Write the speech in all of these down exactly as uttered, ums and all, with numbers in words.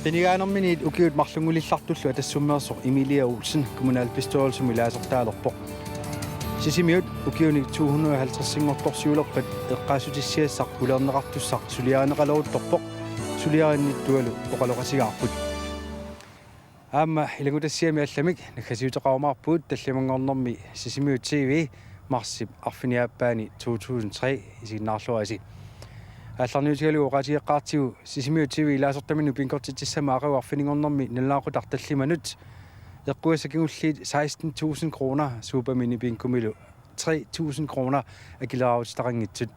Qinigaanerminiit ukiut marlunngulillartullu Atassummeersoq Emilia Olsen kommunalbestyrelsimut ilaasortaalerpoq. Sisimiut ukiunik to hundrede og halvtreds-inngortorsiulerpat eqqaassutissiassaq ulerneqartussaq suliarineqaleruttorpoq, suliarinnittualu oqaloqatigaarput. Aamma ilanngutassiami allamik naggasiuteqarumaarpugut tallimanngornermi Sisimiut T V marsip arfiniaappaani to tusind tre isiginnaarluarisi. Aallarniutigalugu oqaatigeqqaartigu Sisimiut T V ilaasortaminut binkortitsissama aqagu arfininngornermi nalunaaqutaq tallimanut eqqugassat kingulliit seksten tusind kroner Super Mini Bingomilu tre tusind kroner akileraarutitaqanngitsut.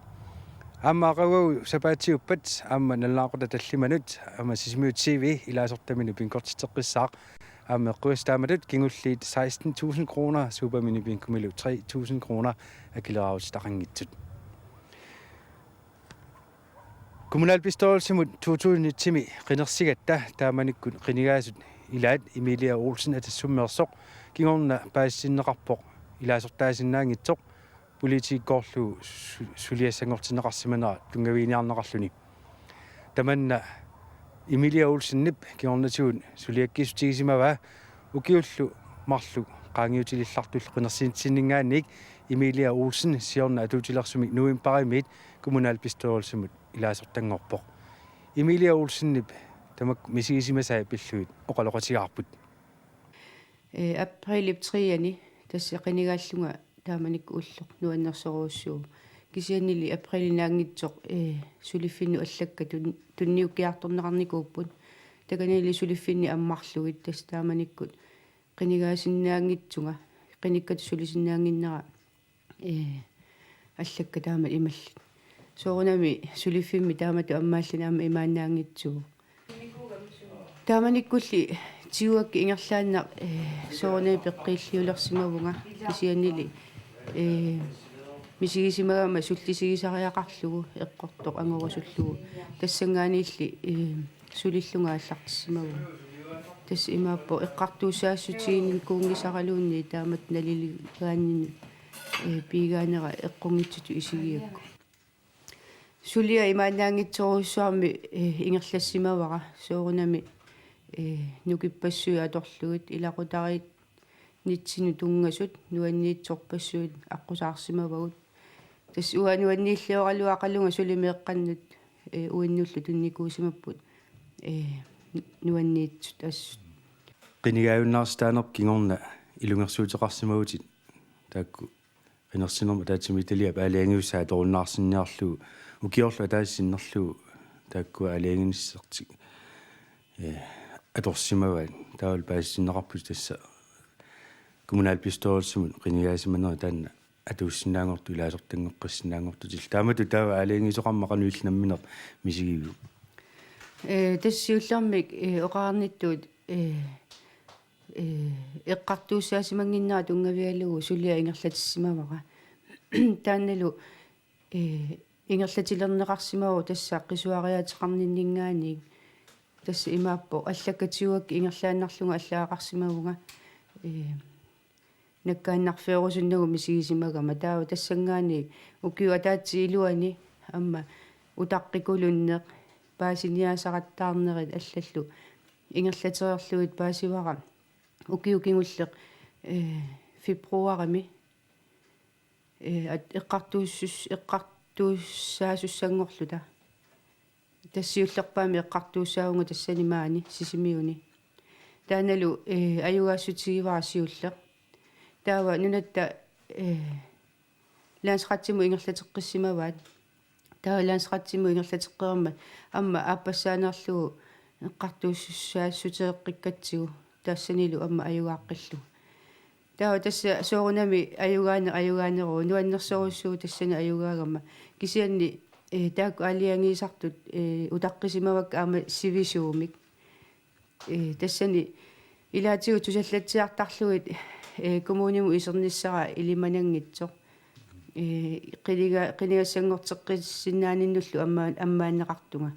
Aamma aqagu sapaatiuppat aamma nalunaaqutaq tallimanut aamma Sisimiut T V ilaasortaminut binkortitseqqissaaq aamma eqqugassat taamatut kingulliit seksten tusind kroner Super Mini Bingomilu tre tusind kroner akileraarutitaqanngitsut. Kommunalbestyrelsimut to tusind et-imi qinersigatta taamanikkut qinigaasut ilaat Emilia Olsen Atassummeersoq kingorna paasitinneqarpoq ilaasortaasinnaanngitsoq politikikkoorlugu su-, suliassanngortinneqarsimanera tunngaviginiarneqarluni. Tamanna Emilia Olsenip kingornatigut suliakkiissutigisimavaa ukiullu marluk qaangiutilillartullu qinersinitsinninngaanniit Emilia Olsen siorna atuutilersumik novembarimiit kommunalbestyrelsimut ilaasortanngorpoq. Emilia Olsenip tamakku misigisimasai pillugit oqaloqatigaarput. Ee, aprilip tre-ani tassa qinigaallunga taamanikkut ulloq nuannersorujussuuvoq. Kisiannili aprilip naanngitsoq, ee, suliffinnut allakkat tun-, tunniukkiartorneqarnikuupput. Takanili suliffinni ammarlugit tassa taamanikkut qinigaasinnaanngitsunga, qinikkatut sulisinnaannginnera, ee, allakkat taamatut imallit. Soorunami suliffimmi taamatut ammaallinami imaannaanngitsuuvoq. Taamanikkulli tiguakkit ingerlaannaq, ee, soorunami peqqiilliulersimavunga kisiannili, ee, misigisimagama sullisigisariaqarlugu eqqortoq angorusullugu. Tassanngaanniilli, ee, sulillunga aallartissimavunga. Tassa imaappoq eqqartuussaassutiginikuunngisaraluunniit taamatut naliligaanninni, ee, piigaanera eqqunngitsutut isigigakku. Suliaq imaannaanngitsorujussuarmik, ee, ingerlassimavara soorunami, ee, nukippassuit atorlugit ilaqutariit nitsinnut tunngasut nuanniitsorpassuit aqqusaarsimavagut. Tassa uanga nuanniillioraluaqalunga suli meeqqannut, ee, uinnullu tunnikuusimapput, ee, nuanniitsut assut. Qinigaajunnaarsitaanerput kingorna ilungersuuteqarsimavutit taakku qinersinermut ataatsimiititaliap aalajangiussaa atorunnaarsinniarlugu ukiorlu ataaseq sinnerlugu taakku aalajangiinissartik, ee, atorsimavaat. Taavalu paasitinneqarputit tassa kommunalbestyrelsimut qinigaasimanerit taanna atuussinnaanngortut ilaasortanngoqqissinnaanngortutillu. Taamatut taava aalajangiisoqarmat qanoq illit nammineq misigiviuk? Ee, tassa siullermik, ee, oqarnittut, ee, ee, eqqartuussaasimannginnera tunngavigalugu suliaq ingerlatissimavara. Taannalu, ee, ingerlatilerneqarsimavoq tassa qisuariaateqarninninngaanniit. Tassa imaappoq allakkat tiguakkit ingerlaannarlunga allagaqarsimavunga, ee, nakkaannarfiorusunnagu misigisimagama. Taava tassanngaanniit ukiup ataatsip iluani aamma utaqqikulunneq, paasiniaasaqattaarnerit allallu ingerlatereerlugit paasivara ukiut kingulleq, ee, februarimi, ee, at-, eqqartuussus-, eqqartuussaasussanngorluta. Tassa siullerpaamik eqqartuussaavunga tassani maani Sisimiuni. Taannalu, ee, ajugaassutigivaat siulleq. Taava nunatta, ee, landsrettimut ingerlateqqissimavaat. Taava landsrettimut ingerlateqqeermat aamma aappassaaneerlugu eqqartuussaassuteeqqikkatsigu tassanilu aamma ajugaaqqillugu. Taava tassa soorunami ajugaaneq ajugaaneruvoq, nuannersorujussuuvoq tassani ajugaagama. Kisianni, ee, taakku aalajangiisartut, ee, utaqqisimavakka aamma sivisuumik. Ee, tassani ilaatigut tusallatsiartarlugit, ee, kommunimut isernissara ilimananngitsoq. Ee, qiniga-, qinigassanngorteqqissinnaaninullu amma-, ammaanneqartunga.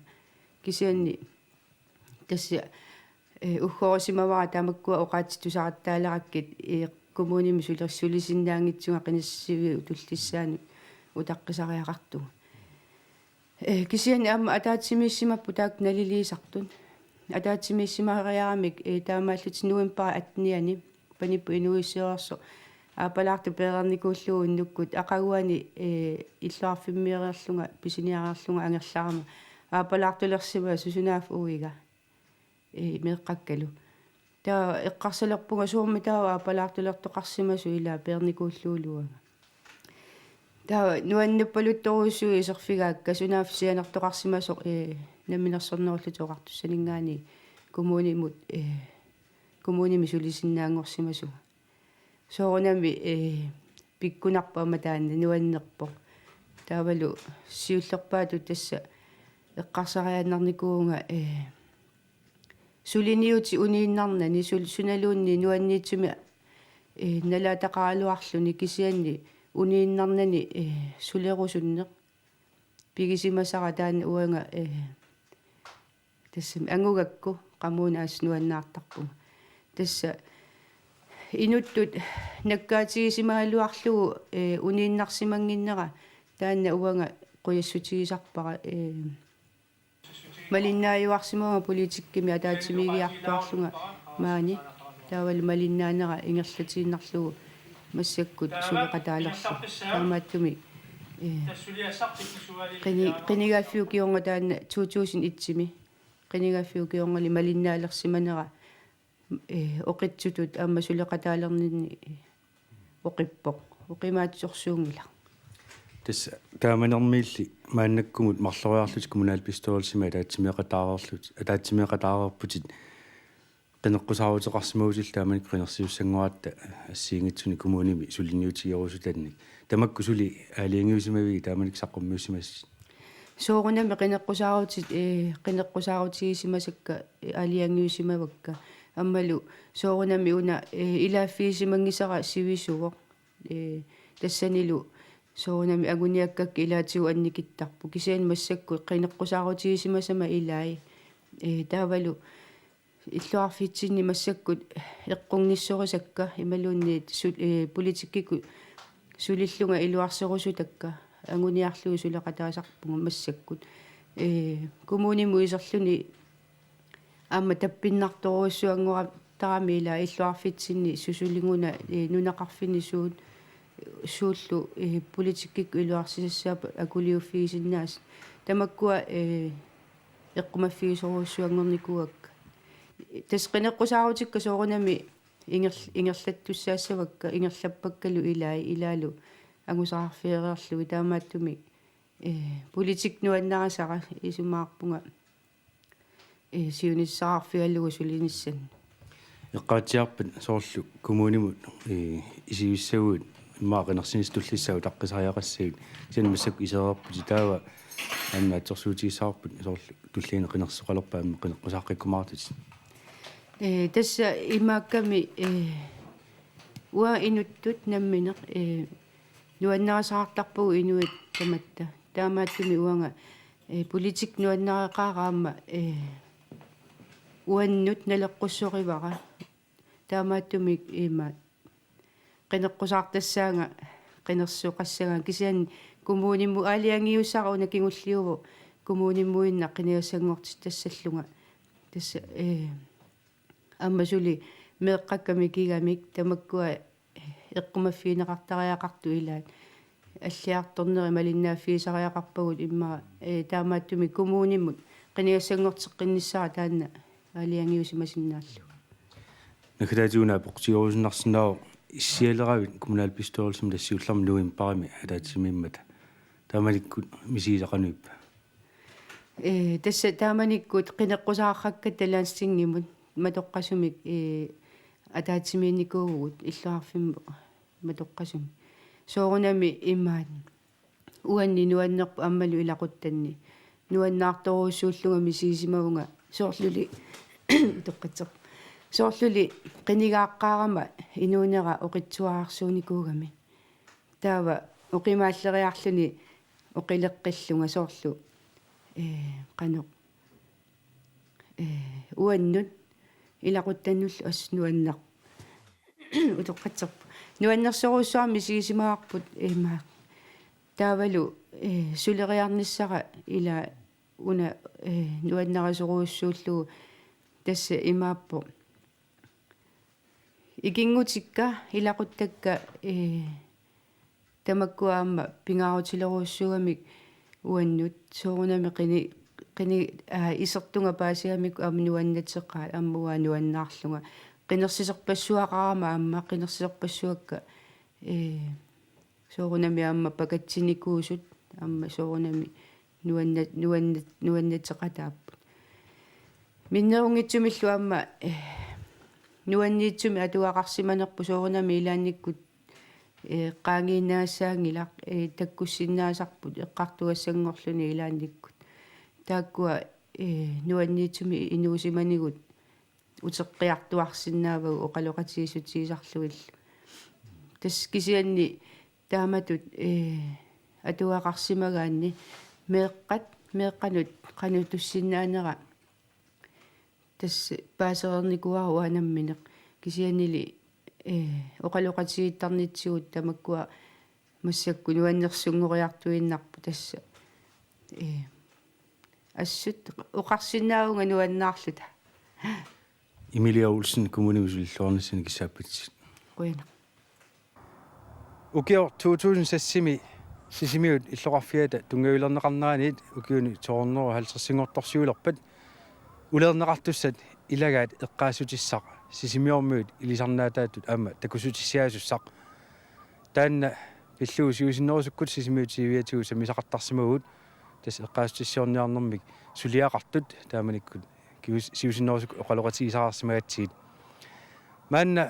Kisianni tassa, ee, uggorisimavara tamakkua oqaatsit tusarattaalerakkit, ee, kommunimi suler-, sulisinnaanngitsunga qinigassatsiviup tullissaanut utaqqisariaqartunga. Ee, kisianni aamma ataatsimiissimapput taakku naliliisartut. Ataatsimiissimariaramik, eh, taamaallutik novembarip attenianni Panipput Inuuissiorsuaq aappalaartoq pereernikuullugu unnukkut aqaguani, eh, illoqarfimmeereerlunga pisiniareerlunga angerlarama aappalaartulersimasup sunaaffa uiga, eh, meeqqakkalu. Taava eqqarsalerpunga soormi taava aappalaartulertoqarsimasoq ilaa peernikuulluguluunga. Taava nuannerpaluttorujussuit iserfigaakka sunaaffa sianertoqarsimasoq, eh, Namminersornerullutik Oqartussaninngaanniit kommunimut, eh, kommunimi sulisinnaanngorsimasunga. Soorunami, eh, pikkunarpoq aamma taanna nuannerpoq. Taavalu siullerpaatut tassa eqqarsariaannarnikuuvunga, eh, suliniutit uniinnarnani sul-, sunaluunniit nuanniitsumik, eh, nalaataqaraluarluni kisianni uniinnarnani, eh, sulerusunneq pigisimasara taanna uanga, eh, tassami angugakku qamuuna assut nuannaartarpunga. Tassa inuttut nakkaatigisimagaluarlugu, eh, uniinnarsimannginnera taanna uanga qujassutigisarpara, eh, malinnaajuarsimavunga politikkimi ataatsimiigiartuarlunga maani. Taavalu malinnaanera ingerlatiinnarlugu massakkut suleqataalerlugu. Taamaattumik, eh, qini-, qinigaaffiup kingorna taanna to tusind et-imi. Qinigaaffiup kingornali malinnaalersimanera, eh, oqitsutut aamma suleqataalerninni, eh, oqippoq. Oqimaatsorsuunngilaq. Tassa taamanermiilli maannakkumut marloriarlutit kommunalbestyrelsimi ataatsimeeqataareerlutit, ataatsimeeqataareerputit, qineqqusaaruteqarsimavutillu taamanikkut qinersisussanngoraatta assigiinngitsunik kommunimi suliniutigerusutannik. Tamakku suli aalajangiusimavigit taamanikkut saqqummiussimasatit? Soorunami qineqqusaarutit, eh, qineqqusaarutigisimmasakka, eh, aalajangiusimavakka. Aammalu soorunami una, eh, ilaaffigisimanngisara sivisuvoq. Eh, tassanilu soorunami anguniakkakka ilaatigut annikittarput. Kisianni massakkut qineqqusaarutigisimasama ilai. Eh, taavalu illoqarfitsinni massakkut eqqunngitsorisakka imaluunniit su-, eh, politikkikkut sulillunga iluarserusutakka anguniarlugit suleqataasarpunga massakkut. Eh, kommunimut iserluni aamma tappinnartorujussuanngorattarami ilaa illoqarfitsinni susuliguna, eh, nunaqarfinni suut, suullu, eh, politikkikkut iluarsisassaapput akuliuffigisinnaasut. Tamakkua, eh, eqqumaffigisorujussuanngornikuuakka. Tassa qineqqusaarutikka soorunami ingerl-, ingerlattussaassavakka, ingerlappakkalu ilai, ilaalu angusaqarfigereerlugit taamaattumik, eh, politikki nuannarisara isumaqarpunga, eh, siunissaqarfigalugu sulinissannut. Eqqaatsiarpat soorlu kommunimut, eh, isigissaguit immaqa qinersinissaq tullissaa utaqqisariaqassagit, kisianni massakkut isereerputit, taava aamma naatsorsuutigissavarput soorlu tulliani qinersisoqalerpat aamma qineqqusaaqqikkumaartutit? Eh, tassa imaakkami, eh, uanga inuttut nammineq, eh, nuannarisaqartarpugut inuit tamatta. Taamaattumik uanga, eh, politikki nuannareqaara aamma, eh, uannut naleqqussorivara. Taamaattumik ima qineqqusaartassaanga, qinersisoqassagaanga, kisianni kommunimut aalajangiusara una kingulliuvoq kommunimuinnaq qinigassanngortitassallunga. Tassa, eh, aamma suli meeqqakka mikigamik tamakkua eqqumaffigineqartariaqartut ilaat. Alliartorneri malinnaaffigisariaqarpagut immaqa, eh, taamaattumik kommunimut qinigassanngorteqqinnissara taanna aalajangiusimasinnaallugu. Naggataatigut una apeqqutigerusunnarsinnaavoq, issialeravit kommunalbestyrelsimi tassa siullermik novembarimi ataatsimiimmata. Taamanikkut misigisat qanoq ippa? Eh, tassa taamanikkut qineqqusaarrakkatta Landstingimut matoqqasumik, eh, ataatsimiinnikuuvugut illoqarfimmut matoqqasumik. Soorunami imaat uanni nuannerpoq aammalu ilaquttanni. Nuannaartorujussuullunga misigisimavunga soorluli toqqatseq. Soorluli qinigaaqqaarama inuunera oqitsuararsuunikuugami. Taava oqimaalleriarluni oqileqqillunga soorlu, eh, qanoq, eh, uannut ilaquttannullu assut nuanner-, utoqqatserpoq. Nuannersorujussuarmik misigisimavarput imaak. Taavalu, eh, suleriarnissara ila una, eh, nuannarisorujussuullugu Tassa imaappoq. Ikinngutikka ilaquttakka, ee, tamakkua aamma pingaarutilerujussuugamik uannut soorunami qini-, qini-, aa, isertunga paasigamikku aamma nuannateqaat aamma uanga nuannaarlunga. Qinersisorpassuaqarama aamma qinersisorpassuakka, ee, soorunami aamma pakatsinikuusut aamma soorunami nuanna-, nuanna-, nuannateqataapput. Minnerunngitsumillu aamma, ee, nuanniitsumik atugaqarsimanerput soorunami ilaannikkut, ee, qaangiinnagassaanngilaq, ee, takkussinnaasarput eqqartugassanngorluni ilaannikkut. Taakkua, ee, nuanniitsumik inuusimanikkut uteqqiartuarsinnaavagut oqaloqatigiissutigisarlugillu. Tassa kisianni taamatut, ee, atugaqarsimagaanni meeqqat, meeqqanut qanoq tussinnaanera tassa paasereernikuuara uanga nammineq. Kisiannili, ee, oqaloqatigiittarnitsigut tamakkua massakkut nuannersunngoriartuinnarput tassa. Ee, assut oqarsinnaavunga nuannaarluta. Emilia Olsen, kommunimi sulilluarnissani, kissaappitsi. Qujanaq. Ukioq to tusind seksimi Sisimiut illoqarfiata tunngavilerneqarneraniit ukiuni to hundrede og halvtredsinngortorsiulerpat ulerneqartussat ilagaat eqqaassutissaq Sisimiormiut ilisarnaataatut aamma takussutissiaasussaq. Taanna pillugu siusinnerusukkut Sisimiut T V-atigut sammisaqartarsimavugut, tassa eqqaassutissiorniarnermik suliaqartut taamanikkut kius-, siusinnerusukkut oqaloqatigisariarsimagatsigit. Maanna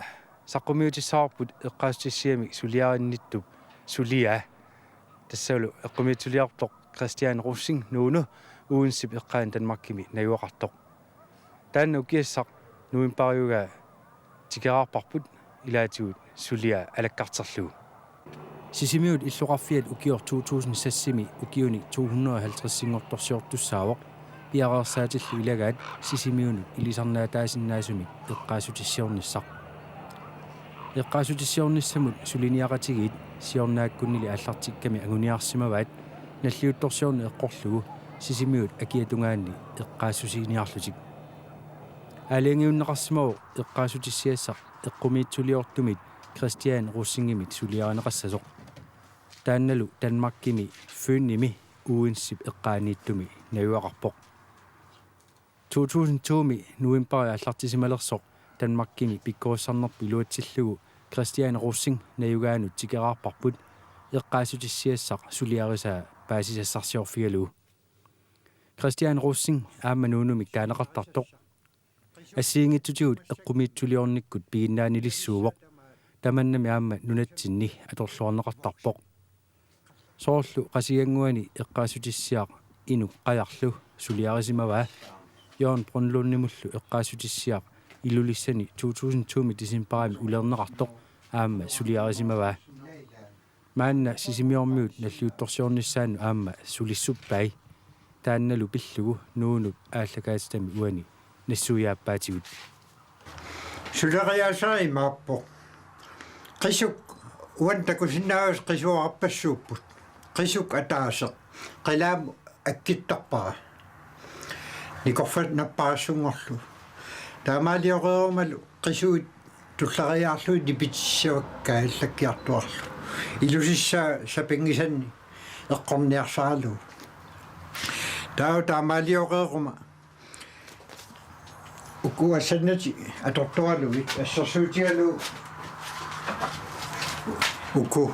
saqqummiutissavarput eqqaassutissiamik suliarinnittup suliaa. Tassalu eqqumiitsuliortoq Christian Rosing, Nuunu, Odensep eqqaani Danmarkimi najugaqartoq. Taanna ukiassaq novembariugaa tikeraarparput ilaatigut suliaa alakkarterlugu. Sisimiut illoqarfiat ukioq to tusind seksimi ukiuni to hundrede og halvtredsinngortorsiortussaavoq, piareersaatillu ilagaat Sisimiunut ilisarnaataasinnaasumik eqqaassutissiornissaq. Eqqaassutissiornissamut suliniaqatigiit siornaakkunnili aallartikkami anguniarsimavaat nalliuttorsiorneq eqqorlugu Sisimiut akia tungaanni eqqaassusiiniarlutik. Aalajangiunneqarsimavoq eqqaassutissiassaq eqqumiitsuliortumit Christian Rosingimit suliarineqassasoq. Taannalu Danmarkimi Fynimi Odensep eqqaaniittumi najugaqarpoq. To tusind to-mi novembari aallartisimalersoq Danmarkimi pikkorissarnerput iluatsillugu Christian Rosing najugaanut tikeraarparput eqqaassutissiassaq suliarisaa paasisassarsiorfigalugu. Christian Rosing aamma Nuunumik taaneqartartoq. Assigiinngitsutigut eqqumiitsuliornikkut piginnaanilissuuvoq. Tamannami aamma nunatsinni atorluarneqartarpoq. Soorlu Qasigiannguani eqqaassutissiaq Inuk Qajarlu suliarisimavaa. Jørgen Brønlundimullu eqqaassutissiaq Ilulissani to tusind to-mi decembarimi ulerneqartoq aamma suliarisimavaa. Maanna Sisimiormiut nalliuttorsiornissaannut aamma sulissuppai. Taannalu pillugu Nuunup aallakaatitami uani nassuiaappaatigut. Suleriaaseq imaappoq. Qisuk uani takusinnaavasi qisuarpassuupput. Qisuk ataaseq. Qilaamut akkittarpara. Nikorfaq napparassunngorlugu. Taamaalioreerumalu qisuit tulleriiaarlugit nipitissavakka allakkiartuarlu. Ilusissaa sapinngisanni eqqorniarsaralugu. Taava taamaalioreeruma uku assannatik atortuarlugit assersuutigalugu uku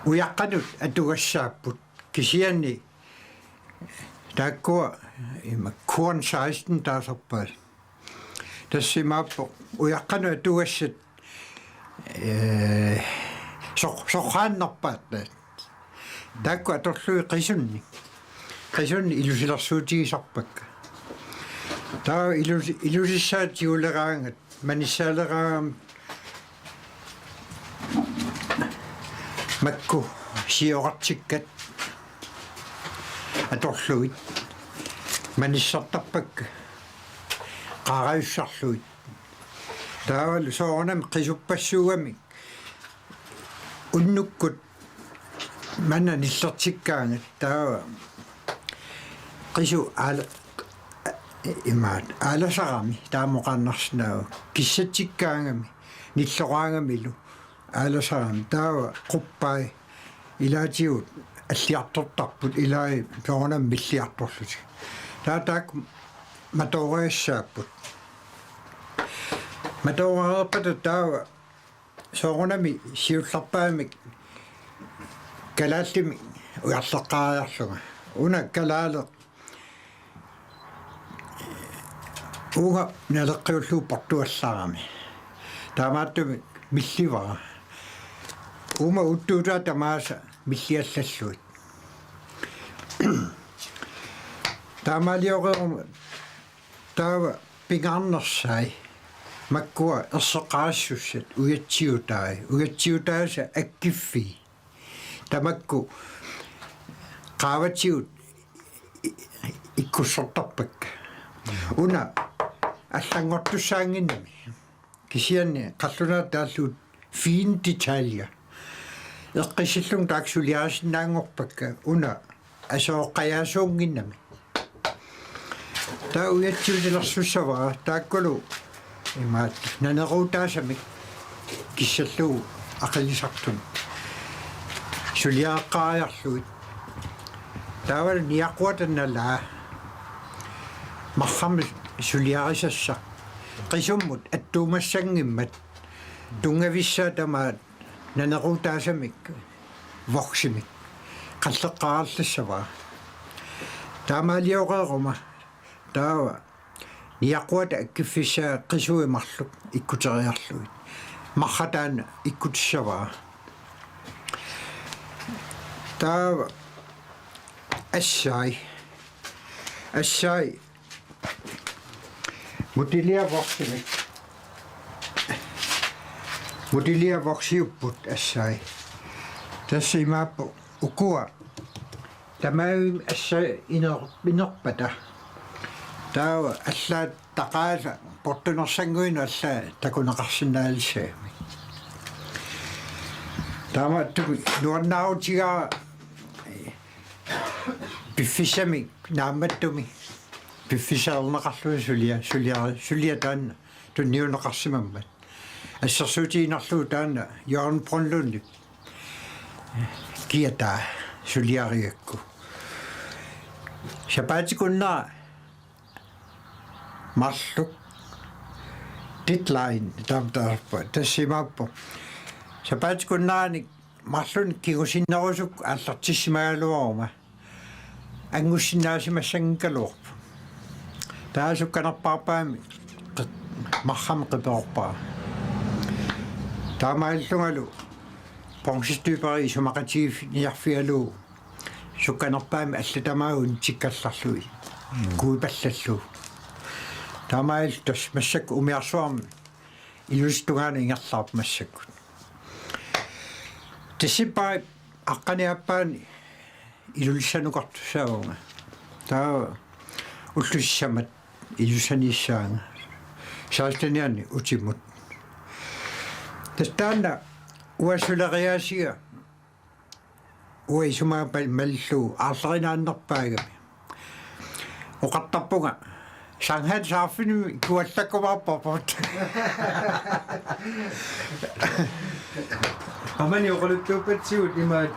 ujaqqanut atugassaapput. Kisianni taakkua ima Korn seksten taasarpaat. Tassa imaappoq ujaqqanut atugassat, ee, soq-, soqaannarpaat taakku atorlugit qisunnik. Qisunnik ilusilersuutigisarpakka. Taava ilusi-, ilusissaat tiguleraangat manissaaleraangami makku sioqartikkat atorlugit manissartarpakka qaarajussarlugit. Taavalu soorunami qisuppassuugamik unnukkut manna nillertikkaangat taava qisu aal-, imaat aalasarami taamoqaannarsinnaavoq kissatsikkaangami nilloqaangamilu aalasarami taava quppai ilaatigut alliartortarput ilai soorunami milliartorlutik. Taava taakku matooreersaapput. Matooreerpata taava soorunami siullerpaamik kalaallimik ujarleqqaariarlunga. Una kalaaleq uunga naleqqiullugu portuallarami. Taamaattumik millivara. Uuma uuttuutaa tamaasa milliallallugit. Taamaalioreeruma taava pingaarnersai makkua erseqqaassussat ujatsiutai, ujatsiutaasa akkiffii. Tamakku qaavatigut i-, i-, ikkussortarpakka. Una allanngortussaannginnami. Kisianni qallunaat taallugu fine detaljer. Eqqissillunga taakku suliarisinnaanngorpakka una asooqqajaasuunnginnami. Taava ujatsiutilersussavara taakkulu imaat naneruutaasamik kissallugu aqilisartumik suliareqqaariarlugit. Taavalu niaquata nalaa marrarmik suliarisassaq qisummut attuumassanngimmat tunngavissaa tamaat naneruutaasamik voksimik qalleqqaarlassavaa. Taamaalioreeruma taava niaquata akkiffissaa qisui marluk ikkuteriarlugit. Marra taanna ikkutissavaa. Taava assai. Assai. Mutilia voksimi. Mutilia voksiupput assai. Tassa imaappoq ukua. Tamaavimmi assai iner-, inerpata. Taava allaat taqaasa portunersannguinut allaat takuneqarsinnaalissagamik. Taamaattumik nuannaarutigaara piffissamik naammattumik piffissarneqarluni sulia, sulia, sulia taanna tunniunneqarsimammat. Assersuutigiinnarlugu taanna Jørgen Brønlundip kiataa suliarigakku. Sapaatip akunnera marluk deadline taama taarpa tassa imaappoq. Sapaatip akunneranik marlunnik kingusinnerusukkut aallartissimagaluaruma anngussinnaasimassanngikkaluarpoq. Taava sukkanerpaarpaamik qi-, marrami qiperorpara. Taamaalillungalu bronzestøberi isumaqatigiiffiniarfigalugu sukkanerpaamik allatamaat unitsikkallarlugit. Mm. Kuipallallugu. Taamaalilluta tassa massakkut umiarsuarmi ilusittut tungaanut ingerlaarput massakkut. Decembarip aqqaneq-aappaani Ilulissanukartussaavunga. Taava ullut sisamat Ilulissaniissaanga. Sekstenianni utimut. Tassa taanna uanga suleriaasiga uanga isumaga pal-, malillugu aarlerinaannerpaagami. Oqartarpunga: Sankt Hans aftenimi kuallakkumaarparput. Qamani oqaluttuuppatsigut imaat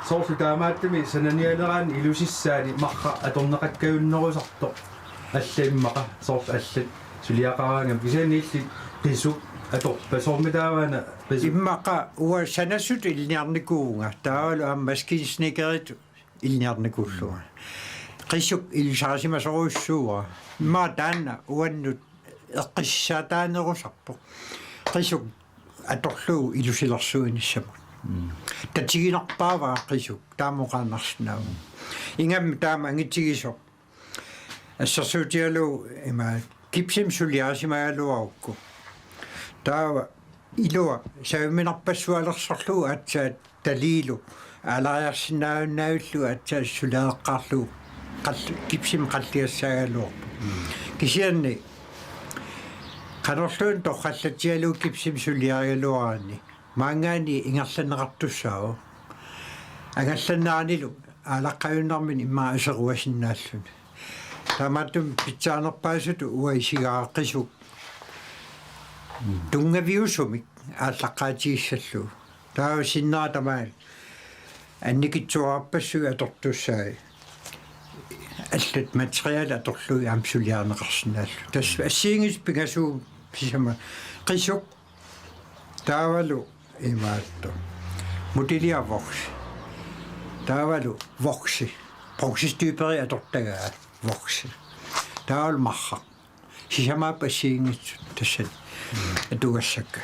soorlu taamaattumik sananialeraanni ilusissaani marra atorneqakkajunnerusartoq alla immaqa soorlu allat suliaqaraangamik kisianni illit qisuk atorpat soormitaava una qisuk? Immaqa uanga sanassutut ilinniarnikuuvunga taavalu aamma maskinsnedkeritut ilinniarnikuullunga. Qisuk ilisarisimasorujussuuara. Immaqa taanna uannut eqqississaataanerusarpoq. Qisuk atorlugu ilusilersuinissamut. Mm. Tatiginarpaavara qisuk taama oqaannarsinnaavoq. Ingammik taama angitigisoq. Assersuutigalugu ima gipsimik suliarisimagaluarukku. Taava ilua savimminarpassualersorlugu aatsaat taliilu aalariarsinnaavinnavillugu aatsaat sulereqqaarlugu qall-, gipsimik qalliassaagaluarpoq. Mm. Kisianni qanorluunniit torrallatsigalugu gipsimik suliarigaluaraanni maanngaanniit ingerlanneqartussaavoq. Angallanneranilu aalaqqajunnermini immaqa aseruasinnaalluni. Taamaattumik pitsaanerpaasutut uanga isigaara qisuk tunngaviusumik aallaqqaatigissallugu. Taava sinnera tamaat annikitsuararpassuit atortussai. Allat materialit atorlugit aamma suliarineqarsinnaallugu. Tassa assigiinngitsut pingasuupput sisamat qisuk. Taavalu imaattoq. Modelia voks. Taavalu voksi. Bronzestøberi atortagaa voksi. Taavalu marraq. Sisamaapput assigiinngitsut tassani atugassakka.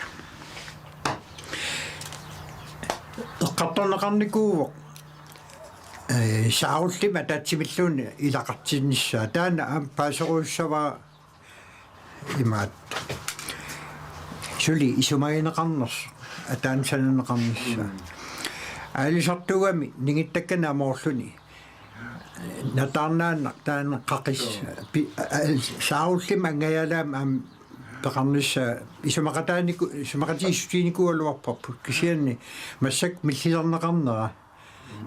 Eqqartorneqarnikuuvoq, ee, saarullimmik ataatsimilluunniit ilaqartinnissaa. Taanna aamma paaserusussavara imaattoq. Suli isumagineqarnersoq, ataanut sananeqarnissaa. Aalisartuugami ningittakkanik amoorluni. Nataarnaannaq taanna qaqis-, pi-, al-, saarullimmik angajallaamik aamma peqarnissaa isumaqataaniku-, isumaqatigiissutiginikuugaluarparput kisianni massakkut millilerneqarnera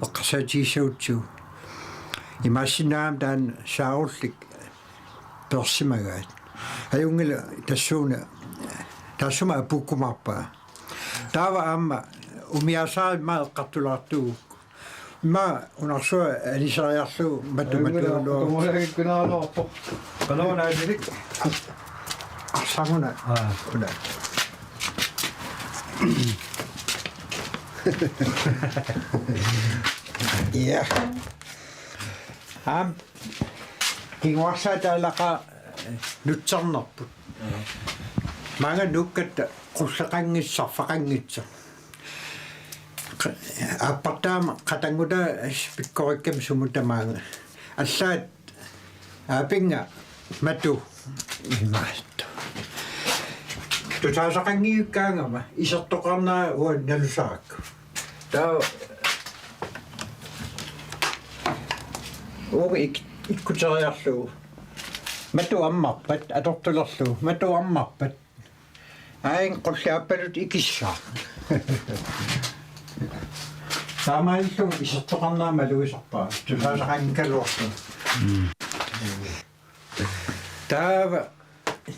eqqarsaatigissagutsigu. Imaassinnaagami taanna saarullik peersimagaat. Ajunngilaq tassuuna, taassuma apuukkumaarpaa. Taava aamma umiasaarima eqqartulaartuugukku. Ima unarsuaq aniseriarlugu matu matu. Arsaruna. Aa. Una. Ja. Aamma kinguarsaataalaqa nutsernerput. Maanga nuukkatta qulleqanngitsoq, sarfaqanngitsoq. Aappartaama qatanngutaa pikkorikkami sumut tamaanga. Allaat aapinnga matu imaattoq. Tusaasaqanngivikkaangama isertoqarnera uanga nalusarakku. Taava uunga ik-, ikkuteriarlugu. Matu ammarpat, atortulerlugu. Matu ammarpat. Ain qulliaappalut ikissaaq. Taamaalilluni isertoqarnera malugisarpara. Tusaasaqanngikkaluarlugu. Mm. Taava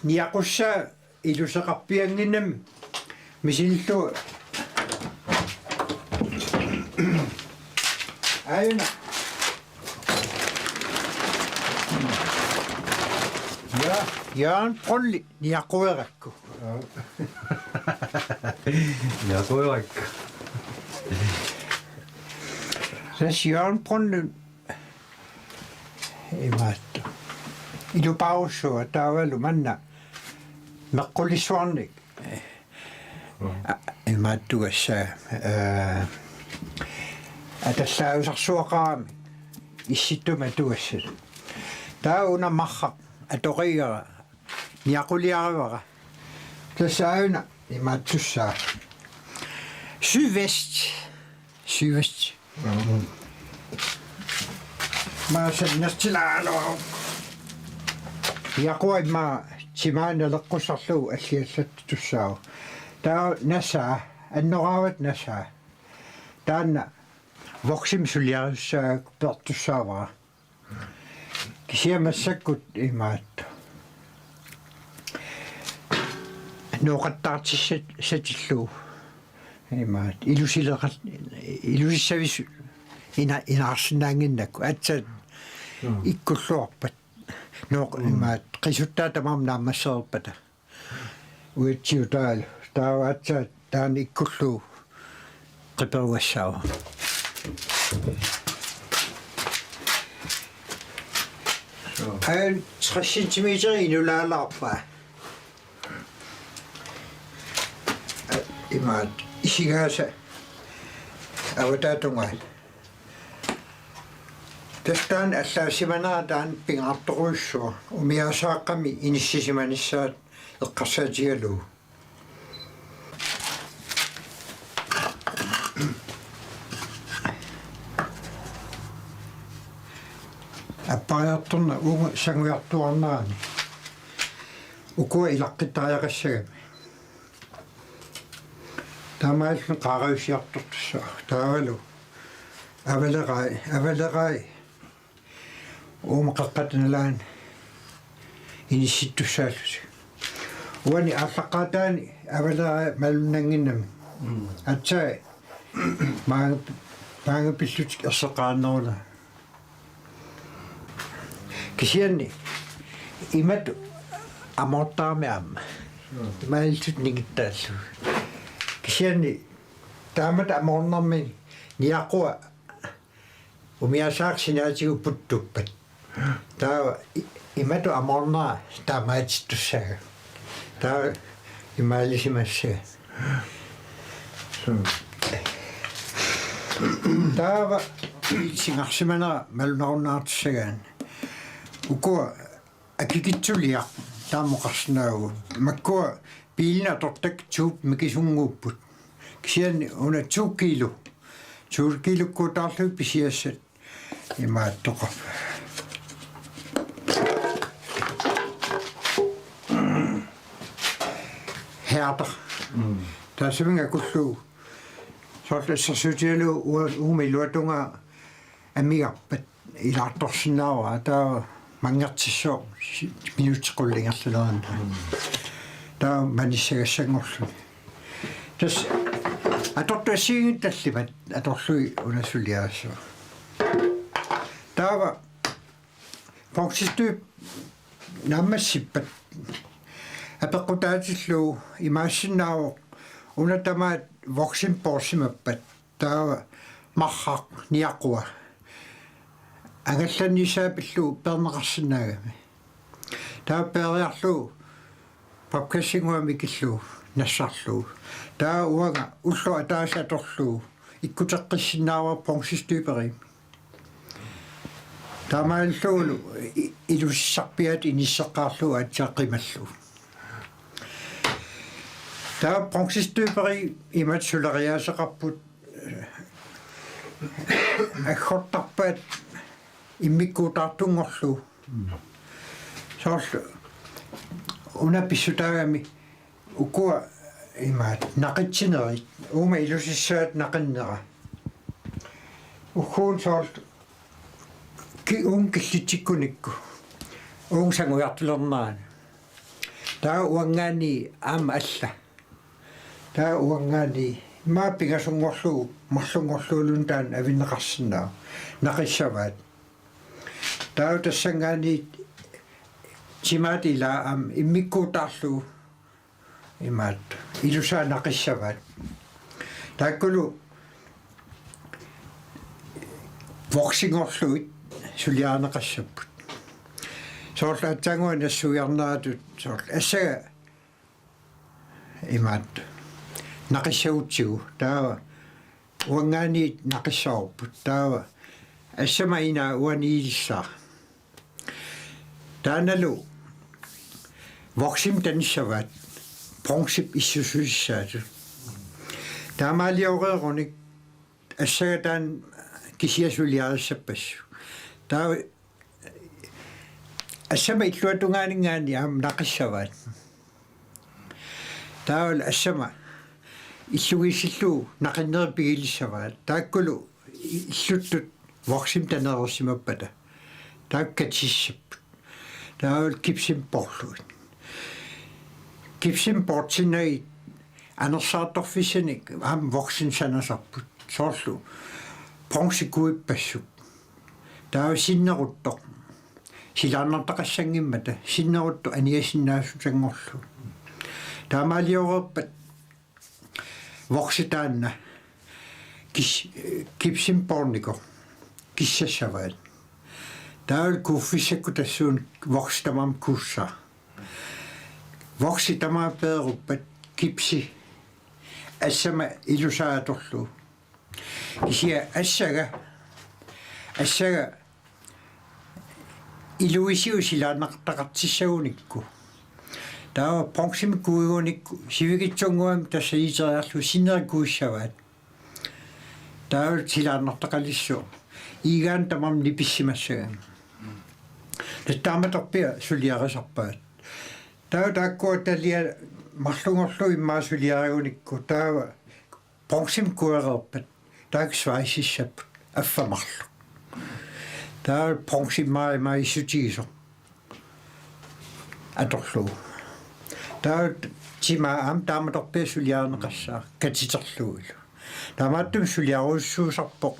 niaqussaa iluseqarpiannginnami misillu. Aina. Ja, Jørgen Brønli niaquerakku. Niaquerakku. Tassa Jørgen Brønli imaattoq. Ilupaarussuaq taavalu manna meqqulissuarnik. A-, imaattugassaa, ee, atallaarusarsuaqarami issittumi atugassat. Taava una marraq atoqigara niaquliarivara. Tassa aana imaattussaa. Sydvest. Sydvest. Maasa nertilaalo. Niaqua immaqa timaani naleqqussarlugu alliallattussaavoq. Taava nasaa, annoraavata nasaa. Taanna voksimik suliarissaagakku peertussaavara. Kisianni massakkut imaattoq. Nooqattaartissat-, satillugu. Imaattoq. Ilusileqat-, ilusissavisut ina-, inaarsinnaannginnakku. Aatsaat. Mm. Ikkulluarpat. Nooq-, mm, imaattoq. Qisuttaat tamarmik naammassereerpata. Uatsiutaalu. Taava aatsaat taanna ikkullugu qiperugassaavoq. Aana tres centimeter inulaalaarpaa. Imaattoq isigaasa avataata tungaanut. Tassa taanna allaassimanera taanna pingaartorujussuaq umiaasaaqqami inissisimanissaat eqqarsaatigalugu. Appariartorneq uunga sangujartuarnerani. Ukua ilaqqittariaqassagami. Taamaalilluni qaarajussiartortussaavoq. Taavalu avalerai, avalerai. Uuma qeqqata nalaani inissittussaallutik. Uani aallaqqaataani avaleerai malunnannginnami. Aatsaat maanga, maanga pillutik erseqqaanneruna. Kisianni imatut amoortarami aamma. Imaalillutik ningittaallu. Kisianni taamatut amoornermi niaqua umiasaaq sinaatigut puttuppat. Taava i-, imatut amoornera taamaatittussaagami. Taava imaalisimassagaa. Taava singarsimanera malunarunnaartussagaanni. Ukua akikitsuliaq taama oqarsinnaavugut. Makkua biilinut atortakkat tuup mikisunnguupput. Kisianni una to kilo. To kilokkuutaarlugit pisiassat imaattoqarpoq. Heata. Taassuminnga akullugu. Soorlu assersuutigalugu ua-, uuma iluatungaa amigarpat ilaartorsinnaavara, taava manngertissooq si-, minutsit qullingerlulerannaa. Taava manissagassanngorluni. Tassa atortut assigiinngitsut tallimat atorlugit una suliarissavaat. Taava bronzestøb naammassippat apeqqutaatillugu imaassinnaavoq una tamaat voksenbortimappat. Taava marraq niaqua angallannissaa pillugu peerneqarsinnaagami. Taava peeriarlugu papkassinnguamik ikillugu nassarlugu. Taava uanga ulloq ataaseq atorlugu ikkuteqqissinnaavara bronzestøberiimmi. Taamaalillugulu i-, ilusissarpiaatut inisseqqaarlugu aatsaat qimallugu. Taava bronzestøberi imatut suleriaaseqarput, aggortarpaat immikkuutaartunngorlugu. Soorlu una pissutaagami ukua imaat naqitsinerit, uuma ilusissaat naqinnera. Ugguuna soorlu ki-, uunga killitsikkunikku. Uunga sangujartulernerani. Taava uanngaanniit aamma alla. Taava uanngaanniit immaqa pingasunngorlugu, marlunngorluguluunniit taanna avinneqarsinnaavoq. Naqissavaat. Taava tassanngaanniit timaatit ilaat aamma immikkuutaarlugu imaattoq ilusaat naqissavaat. Taakkulu voksenngorlugit suliarineqassapput. Soorlu aatsaannguaq nassuiarneratut soorlu assaga imaattoq naqissagutsigu, taava uanngaanniit naqissavarput, taava assama inaa uaniilissaaq. Taannalu voksenimik tanissavaat, bronzep issussusissaatut. Taamaalioreerunik assaga taanna kisiat suliarissappassuk. Taava assama illuatungaaninngaanniit aamma naqissavaat. Taavalu assama illugiissillugu naqinneri pigilissavaat. Taakkulu i-, illuttut voksenimik tanereersimappata. Taakku katissapput. Taavalu gipsimik poorlugit. Gipsimik poortinnagit anersaartorfissanik aamma voksenimik sanasarput. Soorlu bronzet kuippassuk. Taava sinneruttoq. Silaannartaqassanngimmata sinneruttoq aniasinnaassutanngorlugu. Taamaalioreerpat vokset taanna gis-, gipsimik poornikoq kissassavaat. Taavalu kuuffissakkut tassuuna vokset tamarmik kuussaaq. Vokset tamaat peeruppat gipsi assama ilusaat atorlugu. Kisianni assaga, assaga iluisigut silaannartaqartissagunikku. Taava bronzemik kuigunikku sivikitsunnguamik tassaniiteriarlugu sinneri kuissavaat. Taava silaannartaqalissaaq. Iigaanni tamarmik nipissimassagaanni. Tassa taamatorpiaq suliarisarpaat. Taava taakkua taliat marlunngorlugit immaqa suliarigunikku taava bronzemik kuereerpat taakku svejsissapput affaa marluk. Taava bronze immaqa immaqa issutigisoq. atorlugu. Taava timaa aamma taamatorpiaq suliarineqassaaq katiterlugu. Taamaattumik suliarujussuusarpoq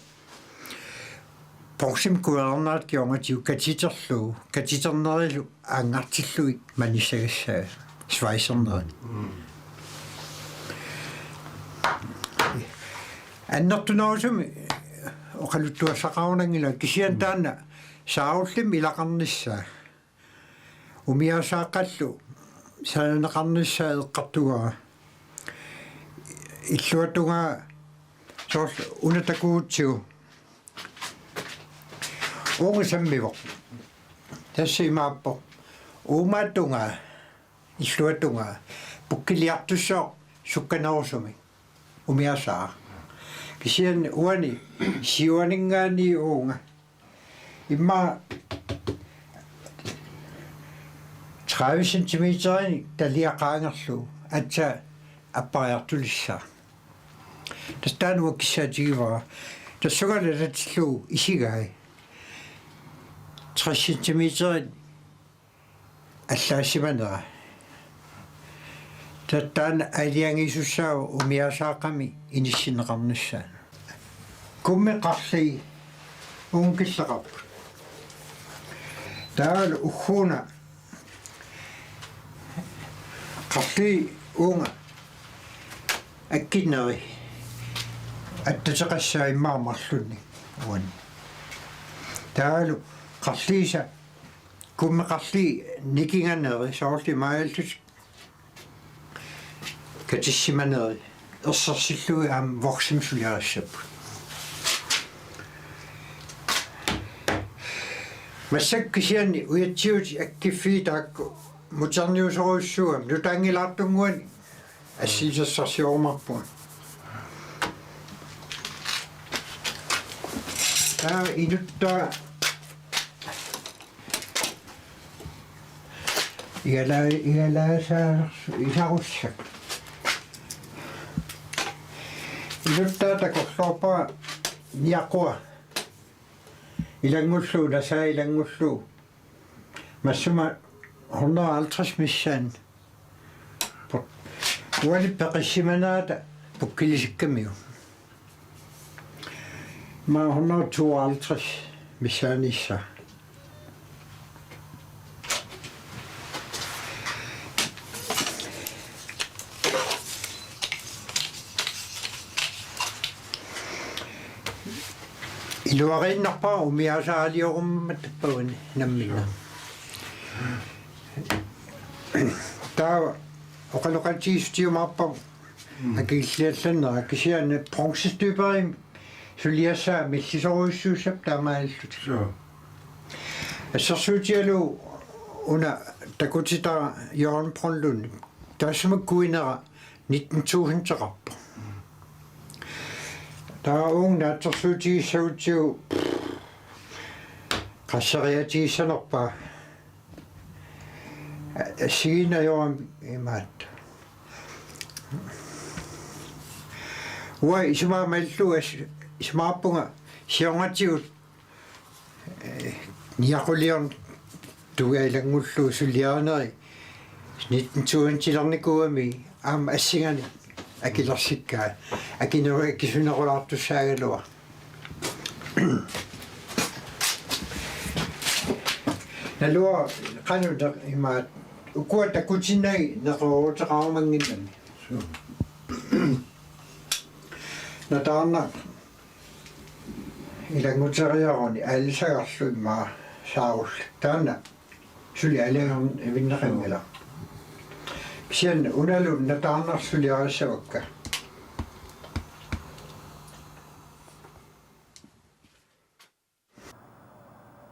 bronzemik kuernerata kingornatigut katiterlugu, katiternerilu aanngartillugit manissagassaat, svejsernerit. Annertunerusumik oqaluttuassaqarunanngilanga, kisianni taanna saarullimmik ilaqarnissaa. Umiaasaaqqallu sananeqarnissaa eqqartugara. Illuatungaa soorlu una takugutsigu. Uunga sammivoq. Tassa imaappoq. Uumaatungaa, illuatungaa, pukkiliartussooq sukkanerusumik. Umiasaaq. Kisianni uani siuaninngaanniit uunga. Immaqa tredive centimeterinik talia qaangerlugu aatsaat appariartulissaaq. Tassa taanna uanga kissaatigivara. Tassunga nalatillugu isigai. Tres centimeterit allaassimanera. Ta-, taanna aalajangiisussaavoq umiasaaqqami inissinneqarnissaa. Kummi qarlii uunga killeqarput. Taavalu ugguuna qarlii uunga akkinneri attateqassaat immaqa marlunnik uani. Taavalu qarliisa kummi qarlii nikinganeri soorlu imaallutik katissimaneri ersersillugit aamma voksumik suliarissapput. Massakkut kisianni ujatsiutit akkiffiit taakku muterniusorujussuugami nutaanngilaartunnguanik assigisassarsiorumaarpunga. Taava inuttaa igala-, igalaasaarsu-, isarussak. Inuttaa takorloorpara niaqua ilanngullugu, nasaa ilanngullugu. Massuma hundrede og halvtreds missaani. Pu-, uani peqissimanerata pukkilisikkamiuk. Immaqa hundrede og tooghalvtreds missaaniissaaq. Iluariinnarpara umiasaaliorummat tappavani namminneq. Taava oqaloqatigiissutigiumaarpara akiliallannera kisianni bronzestøberimik suliassaa millisorujussuussapput taamaalillutik. Suu. Assersuutigalugu una takutitara Jørgen Brønlund. Taassuma kuinera nitten tusindeqarpoq. Taava uunga naatsorsuutigissagutsigu qasseriaatigissanerpaa. Assigiinnajoramik imaattoq. Uanga isumaga malillugu as-, isumaqarpunga siornatigut, eh, niaquliorneq tuia ilanngullugu suliarineri nitten tusindilernikuugami aamma assinganik akilersikkaa, akinu-, akisunerulaartussaagaluaq. Naluara qanoq neq-, imaat, ukua takutinnagit neqerooruteqarumannginnami. Suu. Nataarnaq ilannguteriaruni aalisagarlu immaqa saarullik. Taanna suli aalajangerneqanngilaq. Kisianni unalu nataarnarlu suliarissavakka.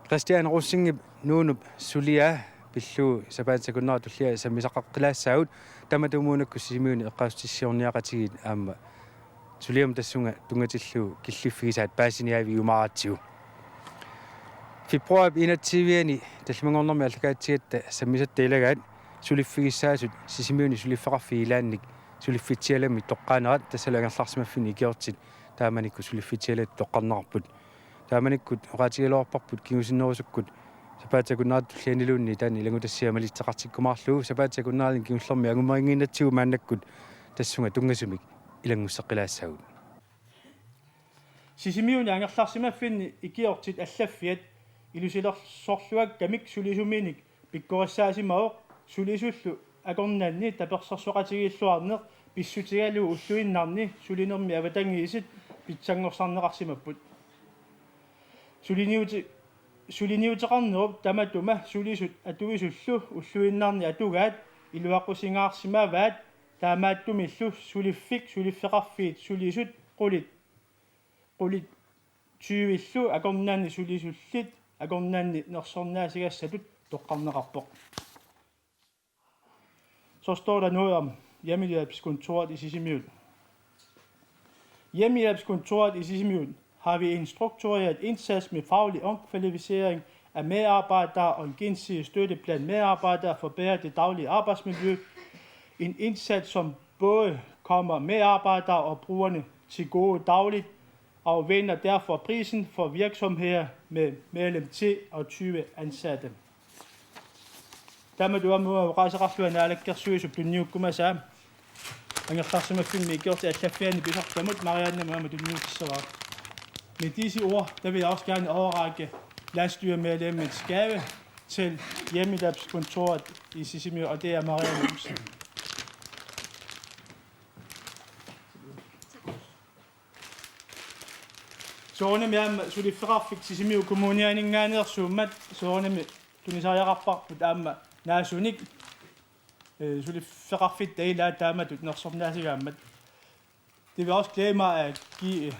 Christian Rosingip Nuunup suliaa pillugu sapaatip akunnera tullia sammisaqaqqilaassaagut, tamatumuunakkut Sisimiuni eqqaasitsissutissiorniaqatigiit aamma suliamut tassunga tunngatillugu killiffigisaat paasiniaavigiumaaratsigu. Februaarip enogtyve-ani tallimanngornermi aallakaatitsigatta sammisatta ilagaat suliffigissaasut Sisimiuni suliffeqarfiit ilaannik suliffitsialammik toqqaanerat, tassalu angerlarsimaffinni ikiortit taamanikkut suliffitsialammik toqqarneqarput. Taamanikkut oqaatigigaluarparput kingusinnerusukkut Sapaatip akunnerata tullianiluunniit taanna ilanngutassiaq malitseqartikkumaarlugu, sapaatip akunnerani kingullermi angumerinnginnatsigu maannakkut tassunga tunngasumik ilanngusseqqilaassaagut. Sisimiuni angerlarsimaffinni ikiortit allaffiat ilusilersorluakkamik sulisuminik pikkorissaasimavoq sulisullu akornanni tapersersoqatigiilluarneq pissutigalugu ulluinnarni sulinermi avatangiisit pitsanngorsarneqarsimapput. Suliniuti-, suliniuteqarnerup tamatuma sulisut atuisullu ulluinnarni atugaat iluaqusingaarsimavaat, taamaattumillu suliffik suliffeqarfiit sulisut qulit, qulit tyvillu akornanni sulisullit akornanni nersornaasigassatut toqqarneqarpoq. Så står der noget om hjemmehjælpskontoret i Sisimiut. Hjemmehjælpskontoret i Sisimiut har vi en struktureret indsats med faglig omkvalificering af medarbejdere og en gensidig støtte blandt medarbejdere for bedre det daglige arbejdsmiljø. En indsats, som både kommer medarbejdere og brugerne til gode dagligt, og vender derfor prisen for virksomheder med mellem ti og tyve ansatte. Taamatut aamma oqaaseqarlunga naalakkersuisup tunniukkumasaa angerlarsimaffimmi ikiortit allaffianni pisortamut Mariannamut aamma tunniutissavara. Med disse ord, der vil jeg også gerne overrække landsstyremedlemmets gave til hjemmehjælpskontoret i Sisimiut, og det er Marianne Olsen. Soorunami aamma suliffeqarfik Sisimiut Kommunianinngaanneersuummat soorunami tunisariaqarparput aamma naasunik, eh, suliffeqarfitta ilaat taamatut nersornaasigaammat. Det vil også glæde mig at give, eh,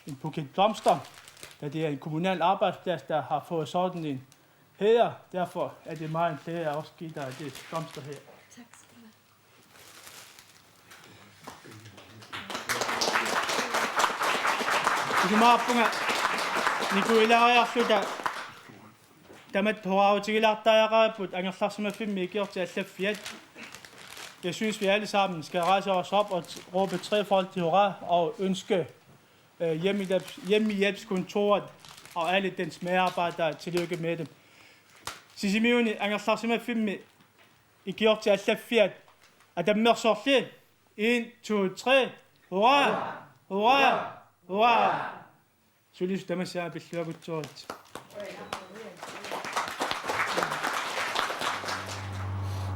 en buket blomster, da det er en kommunal arbejdsplads, der har fået sådan en hæder. Derfor er det mig en glæde at også give dig det blomster her. Tak skal du have. Isumaqarpunga nikuilaariarluta tamatta hurraarutigilaartariaqaripput angerlarsimaffimmi ikiortit allaffiat. Jeg synes, vi alle sammen skal rejse os op og t-, råbe trefoldigt hurra og ønske, øh, hjemmehjælps-, hjemmehjælpskontoret og alle dens medarbejdere tillykke med det. Sisimiuni angerlarsimaffimmi ikiortit allaffiat atammersorli. En, to, tre. Hurra! Hurra! Hurra! Sulisut tamassi aamma pilluakkutsuuritsi.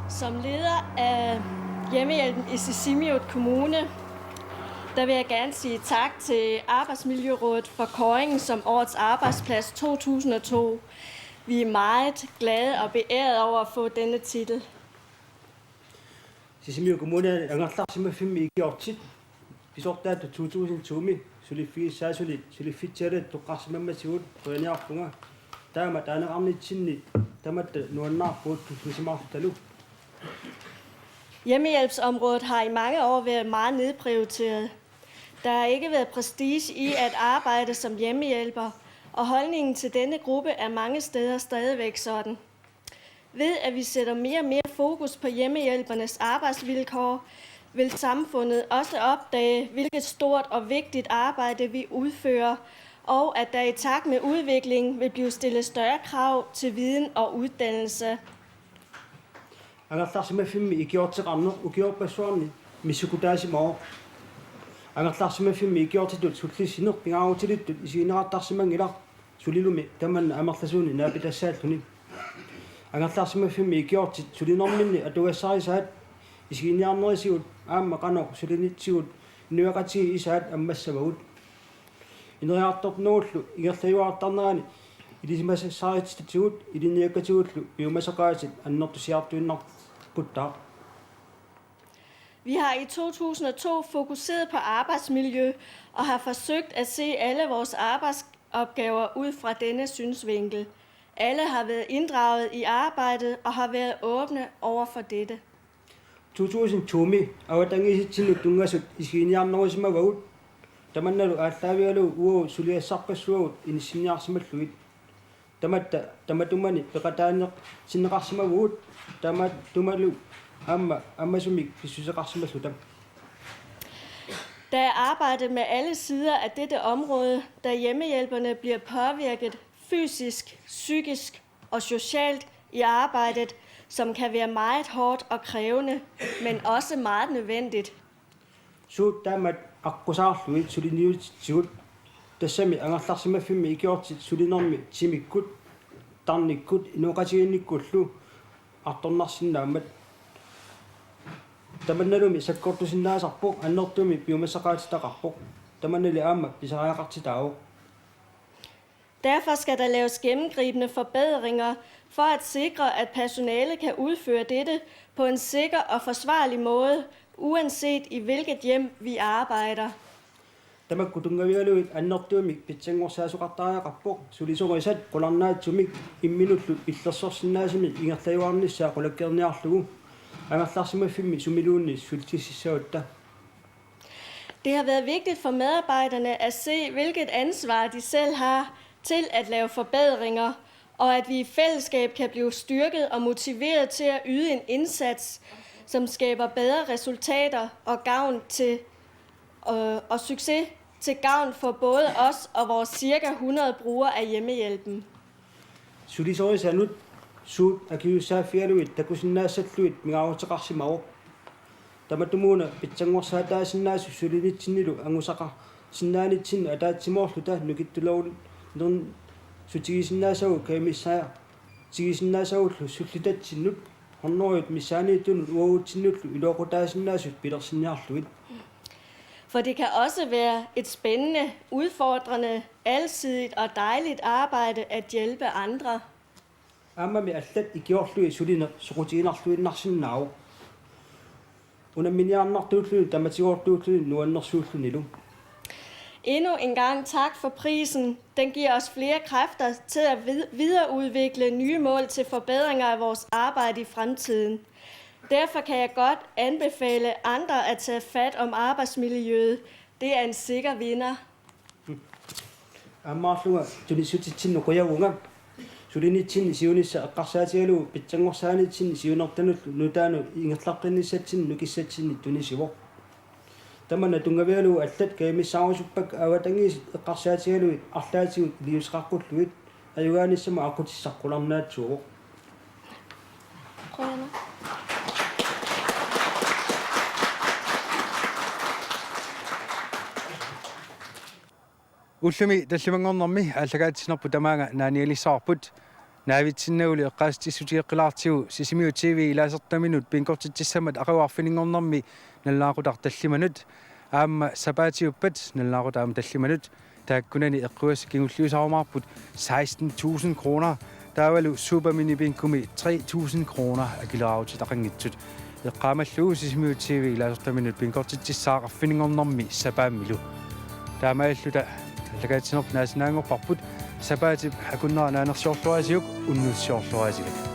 Som leder af hjemmehjælpen i Sisimiut Kommune, der vil jeg gerne sige tak til Arbejdsmiljørådet for kåringen som årets arbejdsplads to tusind og to. Vi er meget glade og beæret over at få denne titel. Sisimiut Kommune angerlarsimaffimmi ikiortit pisortaat to tusind to-mi suliffigissaasunik suliffitsialak toqqarsimammatigut qujaniarpunga. Taama taaneqarnitsinni tamatta nuannaarpugut tullisimaarlutalu. Hjemmehjælpsområdet har i mange år været meget nedprioriteret. Der har ikke været prestige i at arbejde som hjemmehjælper, og holdningen til denne gruppe er mange steder stadigvæk sådan. Ved at vi sætter mere og mere fokus på hjemmehjælpernes arbejdsvilkår, vil samfundet også opdage, hvilket stort og vigtigt arbejde vi udfører, og at der i takt med udviklingen vil blive stillet større krav til viden og uddannelse. Angerlarsimaffimmi ikiorteqarneq ukiorpassuarni misukutaasimavoq. Angerlarsimaffimmi ikiortitut sullissineq pingaarutilittut isigineqartarsimanngilaq, sulilumi tamanna amerlasuunik naapitassaallutik. Angerlarsimaffimmi ikiortit sulinerminni atugassarisaat isiginiarnerisigut aamma qanoq sulinitsigut inuiaqatigiit isaat ammassavagut. Ineriartornerullu ingerlajuartarnerani ilisimasassarititatsigut ilinniakkatigullu piumasaqaatit annertusiartuinnarputtaaq. Vi har i to tusind og to fokuseret på arbejdsmiljø og har forsøgt at se alle vores arbejdsopgaver ud fra denne synsvinkel. Alle har været inddraget i arbejdet og har været åbne over for dette. To tusind to-mi avatangiisitsinnut tunngasut isiginiarnerusimavagut. Tamannalu aallaavigalugu uagut suliassarpassuagut inissinniarsimallugit. Tamatta tamatumani peqataaneqarsimavugut, tamatumalu aamma ammasumik pissuseqarsimalluta. Der er arbejdet med alle sider af dette område, da hjemmehjælperne bliver påvirket fysisk, psykisk og socialt i arbejdet, som kan være meget hårdt og krævende, men også meget nødvendigt. Suut taama aqqusaarlugit suliniutitsigut, tassami angerlarsimaffimmi ikiortit sulinermi timikkut, tarnikkut, inooqatigiinnikkullu artornarsinnaammat. Tamannalumi sakkortusinnaasarpoq, annertuumik piumasaqaatitaqarpoq. Tamannali aamma pisariaqartitaavoq. Derfor skal der laves gennemgribende forbedringer for at sikre, at personalet kan udføre dette på en sikker og forsvarlig måde, uanset i hvilket hjem vi arbejder. Tamakku tunngavigalugit annertuumik pitsanngorsaasoqartariaqarpoq, sulisorisat qularnaatsumik imminullu illersorsinnaasumik ingerlajuarnissaa qulakkeerniarlugu, angerlarsimaffimmi sumiluunniit sullissimassagutta. Det har været vigtigt for medarbejderne at se, hvilket ansvar de selv har til at lave forbedringer, og at vi i fællesskab kan blive styrket og motiveret til at yde en indsats, som skaber bedre resultater og gavn til, øh, og succes til gavn for både os og vores cirka hundrede brugere af hjemmehjælpen. Sulisorisanut suut akisussaaffigalugit takusinnaassallugit pingaaruteqarsimavoq. Tamatumuuna pitsanngorsaataasinnaasut sulinitsinnilu angusaqarsinnaanitsinni ataatsimoorluta nukittulerulerneq sutigisinnaasavut kajumissaatigisinnaasavullu sullitatsinnut hundredet missaaniittunut uagutsinnullu iluaqutaasinnaasut pilersinniarlugit. For det kan også være et spændende, udfordrende, alsidigt og dejligt arbejde at hjælpe andre. Aammami allat ikiorlugit sulineq soqutiginarluinnarsinnaavoq. Unamminiarnartuulluni tamatigoortuulluni nuannersuullunilu. Endnu en gang tak for prisen. Den giver os flere kræfter til at vid- videreudvikle nye mål til forbedringer af vores arbejde i fremtiden. Derfor kan jeg godt anbefale andre at tage fat om arbejdsmiljøet. Det er en sikker vinder. Aammaarlunga tunissutitsinnut qujavunga. Sulinitsinni siunissaq eqqarsaatigalugu pitsanngorsaanitsinni siunertanullu nutaanut ingerlaqqinnissatsinni nukissatsinnik tunisivoq. Tamanna tunngavigalugu allat kajumissaarusuppakka avatangiisit eqqarsaatigalugit arlaatigut iliuuseqaqqullugit, ajugaanissamut aqqutissaq qularnaatsuuvoq. Qujanaq. Ullumi tallimanngornermi aallakaatitsinerput tamaanga naanialissavarput. Naavitsinnagulu eqqaasitsissutigeqqilaartigu Sisimiut T V ilaasortaminut bingortitsissammat aqagu arfininngornermi nalunaaqutaq tallimanut aamma sapaatiuppat nalunaaqutaq aamma tallimanut. Taakkunani eqqugassat kingulliusarumaarput seksten tusind kroner. Taavalu Supermini Bingumi tre tusind kroner akileraarutitaqanngitsut. Eqqaamallugu Sisimiut T V ilaasortaminut bingortitsissaaq arfininngornermi sapaammilu. Taamaalilluta aallakaatitsinerput naasinaanngorparput, sapaatip akunnera naanersiorluarisiuk unnussiorluarisigit.